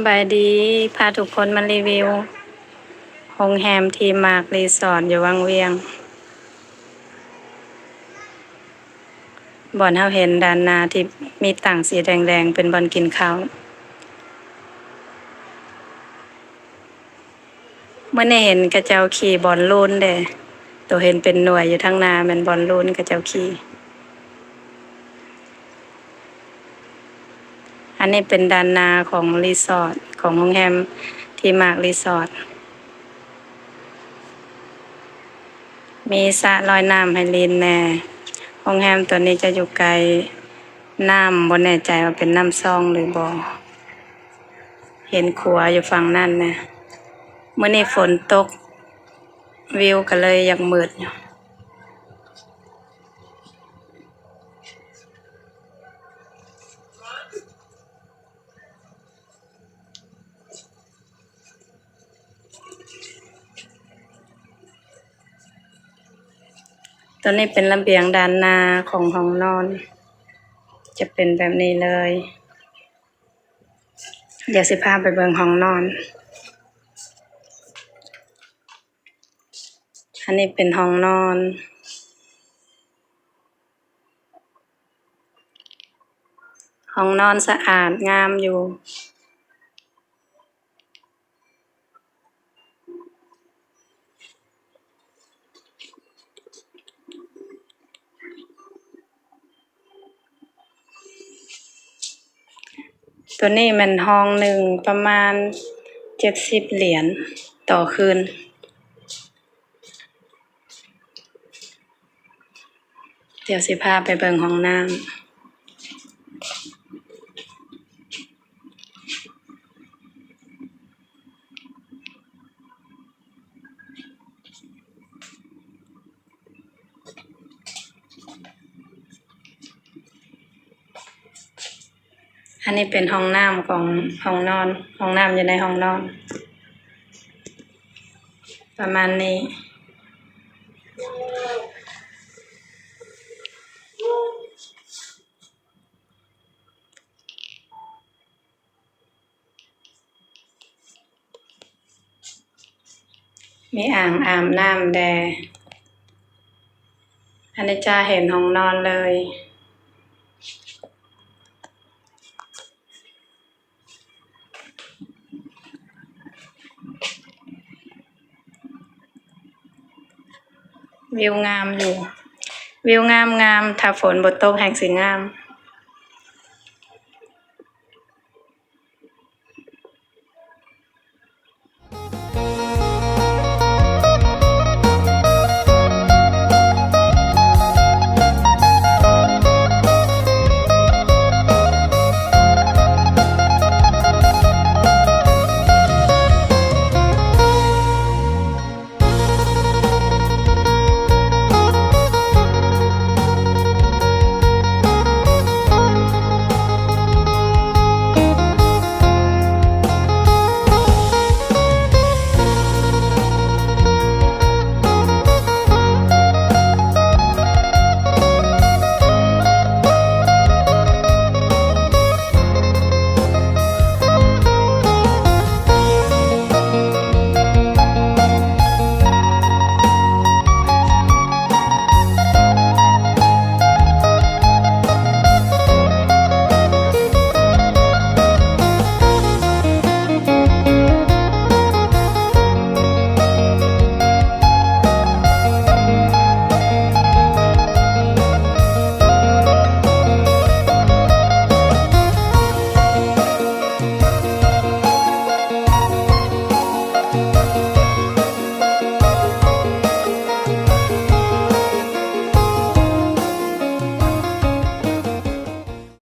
ບາຍດີ ພາທຸກຄົນມາຣີວິວໂຮງແຮມທີ່ມາກຣີສອດຢູ່ວັງວຽງ. ບ່ອນເຮົາເຫັນດ້ານໜ້າທີ່ມີຕັ່ງສີແດງໆ ເປັນບ່ອນກິນເຂົ້າ. ມື້ນີ້ເຫັນເຂົາເຈົ້າຂີ່ບອນລູນເດ້ ໂຕເຫັນເປັນໜ່ວຍຢູ່ທາງໜ້າແມ່ນບອນລູນເຂົາເຈົ້າຂີ່. ອັນນີ້ເປັນດ້ານໜ້າຂອງຣີສອດ ຂອງໂຮງແຮມທີ່ມາກຣີສອດ. ມີສະລອຍນ້ຳໃຫ້ຫຼິ້ນແດ່. ໂຮງແຮມໂຕນີ້ຈະຢູ່ໃກ້ນ້ຳ, ບໍ່ແນ່ໃຈວ່າເປັນນ້ຳຊ່ອງຫຼືບໍ່. ເຫັນຂົວຢູ່ຝັ່ງນັ້ນນະ. ມື້ນີ້ຝົນຕົກ, ວິວກໍເລີຍຢາກມືດຢູ່. ໂຕນີ້ເປັນລະບຽງດ້ານໜ້າຂອງຫ້ອງນອນ, ຈະເປັນແບບນີ້ເລີຍ. ດຽວຊິພາໄປເບິ່ງຫ້ອງນອນ. ອັນນີ້ເປັນຫ້ອງນອນ. ຫ້ອງນອນສະອາດງາມຢູ່. ໂຕນີ້ແມ່ນຫ້ອງໜຶ່ງປະມານເຈັດສິບຫຼຽນຕໍ່ຄືນ. ດຽວຊິພາໄປເບິ່ງຫ້ອງນ້ຳ. ອັນນີ້ເປັນຫ້ອງນ້ຳຂອງຫ້ອງນອນ, ຫ້ອງນ້ຳຢູ່ໃນຫ້ອງນອນ ປະມານນີ້. ມີອ່າງອາບນ້ຳແດ່. ອັນນີ້ຈະເຫັນຫ້ອງນອນເລີຍ. ວິວງາມຢູ່, ວິວງາມໆ ຖ້າຝົນບໍ່ຕົກແຮ່ງຊິງາມ.